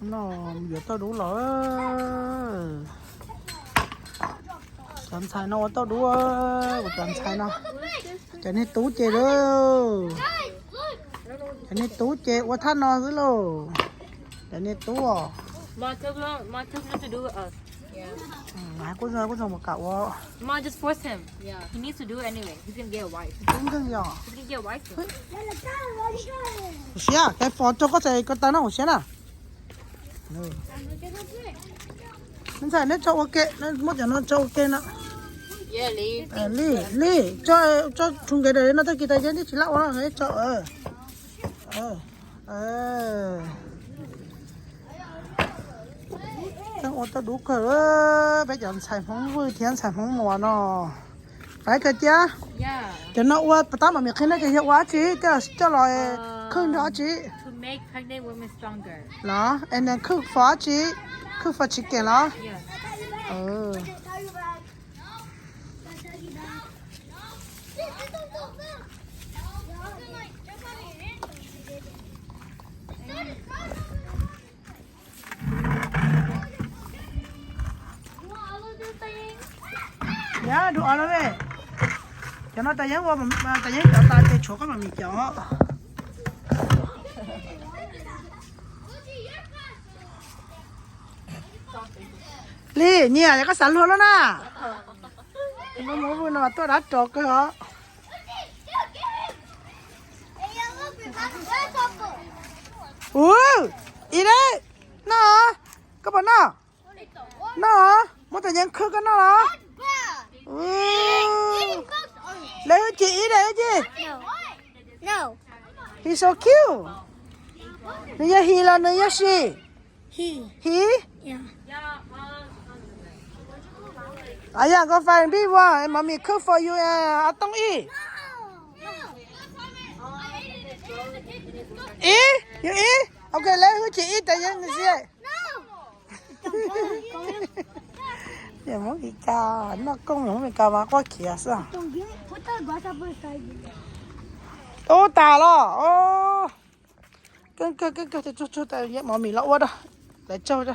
No yuav tauj dub los. Cov ntxhais no ua tauj dub, kuv cov ntxhais no. Cov niag tub ces lauj. Cov niag tub ces ua thaj no xwb lauj. Cov niag tub os. Kuj zoo kuj zoo ua. Tub nkeeg yog. Kuv siab, koj pom rau koj txais ko taw no kuv siab na. Ntxhais neb tso ua ke, muab cov no tso ua ke no. Li, li, tso, tso rhu nkev daim no tag kis tas yeeb tib tsis laj ua no tso. Ua tauj dub kawg, peb cov ntxhais Hmoob Vwj thiab ntxhais Hmoob Muas no. Pab kawg thiab. Cov no ua pas tab mam mim qhia no ces yog ua dab tsi, coj los khwj nrog dab tsi? Los, and then khwj for dab tsi? Khwj for chicken los? Yog, dua los ve. Cov no tas yeeb ua, tas yeeb cov tas ces tshuav koj mam mim cov. Li, nyiam, yog koj xav luag lawm na. Muab mus no tuaj dab ros kawg os. Ub, eat it, noj, koj puas noj? Noj, muab tas yeeb khwb koj noj los? Lawv hwj chim eat it, hwj chim. He's so cute. Nws yog he los nws yog she? He? Aw, yog, go find big one, mommy cook for you, a tooj ib. Ib, you eat? Ok, lawv hwj chim ib tas yeeb nws si. Muab Meskas noj kooj, muab Meskas mas quaj khiav xwb. Ub, tas los. Keej kawg, keej kawg, tsuag tsuag tas yeeb, mov mis los ua rau lawv tsaug.